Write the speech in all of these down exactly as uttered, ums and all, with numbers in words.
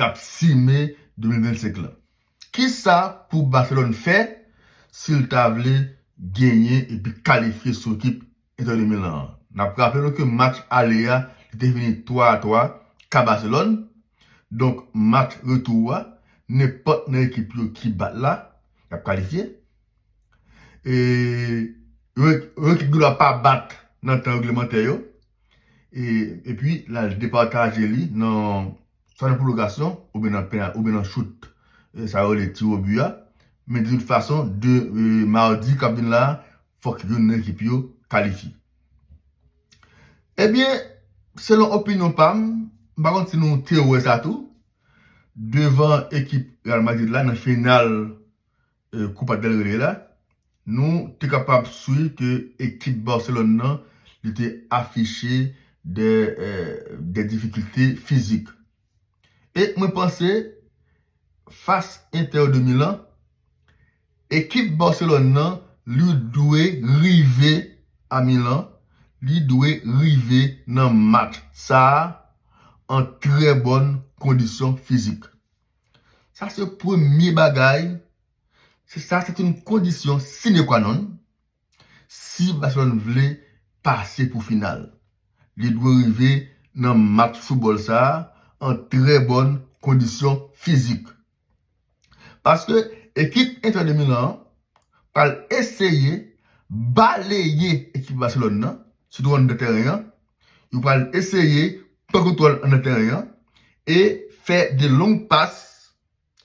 t ap simen de mil vennsenk lan. Kisa pou Barcelone fè si l ta vle genyen epi kalifye sou ekip Inter de Milan an? N ap raple nou ke match ale a, li te fini twa a twa ka Barcelone. Donk, match retou a, nenpòt nan ekip yo ki bat la, y ap kalifye. E, yo, yo ekip gen dwa pa bat nan tan reglemantè yo. E, epi, l al depataje li nan, swa nan pwolongasyon, oubyen nan pena-, oubyen nan chout. E, sa yo rele tir au but a. Men de tout fason, de, e, madi k ap vin la, fòk youn nan ekip yo kalifye. Ebyen, selon opinyon pa m, m pa konn si nou te wè sa tou, devan ekip Real Madrid la nan final, e, Copa del Rey la, nou te kapab swiv ke ekip Barcelone nan, li te afiche de, e, de difikilte fizik. E mwen panse, fas Inter de Milan, ekip Barcelone nan, li dwe rive a Milan, li dwe rive nan match sa a an trè bòn kondisyon fizik. Sa se premye bagay, se sa se yon kondisyon sine qua non. Si Barcelone vle pase pou final, li dwe rive nan match foutbòl sa a an trè bòn kondisyon fizik. Paske ekip Inter de Milan an pral eseye baleye ekip Barcelone nan, sitou anndan teren an. Yo pral eseye pran kontwòl anndan teren an e fè de long pas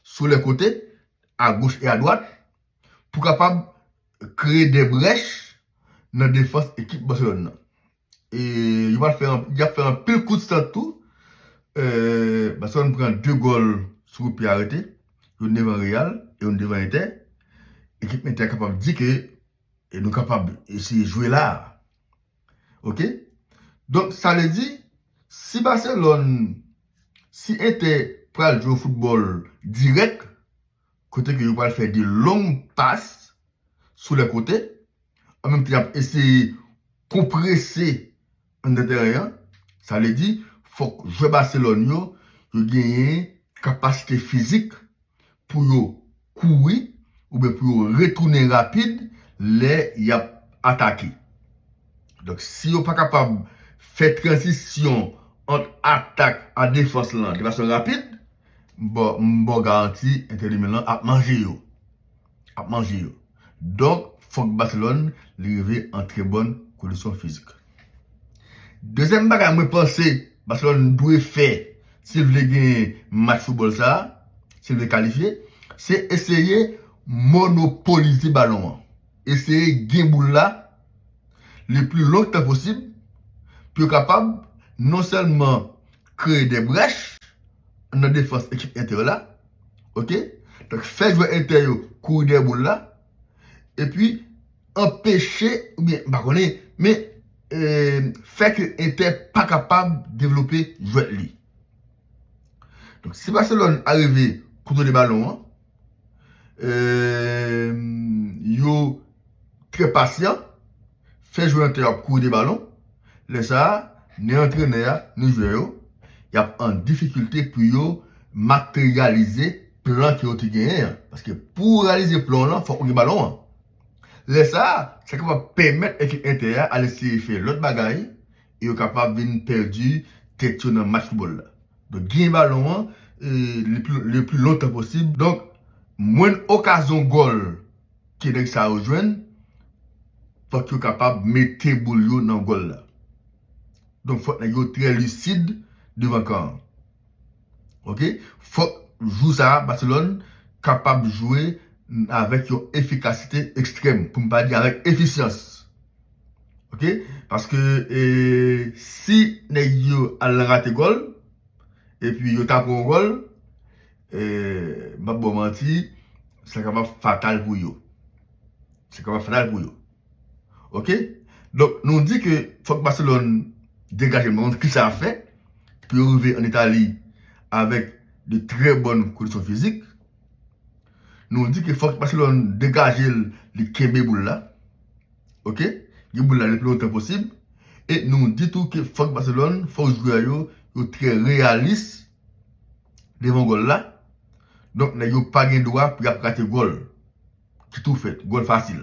sou lè kote, a goch e a dwat, pou kapab kreye de brèch nan defans ekip Barcelone nan. E yo pral fè an, y ap fè anpil kout sant tou. E, Barcelone pran de gòl sou kout pye arete. Youn devan Real e youn devan Inter. Ekip Inter kapab di ke, e nou kapab eseye jwe la. Oke? Donk, sa vle di, si Barcelone, si Inter pral jwe foutbòl dirèk, kote ke yo pral fè de long pas sou lè kote, an menm tan y ap eseye konprese anndan teren an, sa vle di, fòk jwè Barcelone yo, yo genyen kapasite fizik pou yo kouri oubyen pou yo retounen rapid lè y ap atake. Donk, si yo pa kapab fè tranzisyon ant atak a defans lan de fason rapid, m ba, m ba w garanti Inter de Milan ap manje yo. Ap manje yo. Donk, fòk Barcelone li rive an trè bòn kondisyon fizik. Dezyèm bagay mwen panse Barcelone dwe fè si l vle gen match foutbòl sa a, si l vle kalifye, se eseye monopolize balon an. Eseye gen boul la le pli lontan posib pou yo kapab non sèlman kreye de brèch nan defans ekip Inter la, oke? Donk, fè jwè Inter yo kouri dèyè boul la, epi anpeche, oubyen, m pa konnen, men, e, fè ke Inter pa kapab devlope jwèt li. Donk, si Barcelone arive kontwole balon an, e, yo trè pasyan, fè jwè Inter yo ap kouri de balon, lè sa a, ni antrenè a, ni jwè yo, y ap an difikilte pou yo materyalize plan ke yo te genyen an. Paske pou w reyalize plan w lan, fòk ou gen balon an. Lè sa a, sa kapab pèmèt ekip Inter a al eseye fè lòt bagay, e yo kapab vin pèdi tèt yo nan match foutbòl la. Donk, gen balon an, e, le pli, le pli lontan posib. Donk, mwenn okazyon gòl ke nèg sa yo jwenn, fòk yo kapab mete boul yo nan gòl la. Donk, fòk nèg yo trè lisid devan kan an. Oke? Fòk jou sa a, Barcelone kapab jwe avèk yon efikasite ekstrèm, pou m pa di avèk efisyans. Oke? Paske, e, si nèg yo al nan rate gòl, epi yo ta pran yon gòl, e, m p ap ba w manti, sa kapab fatal pou yo. Sa kapab fatal pou yo. Oke? Donk, nou di ke fòk Barcelone degaje l, men ki sa ap fè pou yo rive ann Itali avèk de trè bòn kondisyon fizik. Nou di ke fòk Barcelone degaje l, li kenbe boul la. Oke? Gen boul la le pli lontan posib. E nou di tou ke fòk Barcelone, fòk jwè yo, yo trè reyalis devan gòl la. Donk, nèg yo pa gen dwa pou y ap rate gòl ki tou fèt, gòl fasil.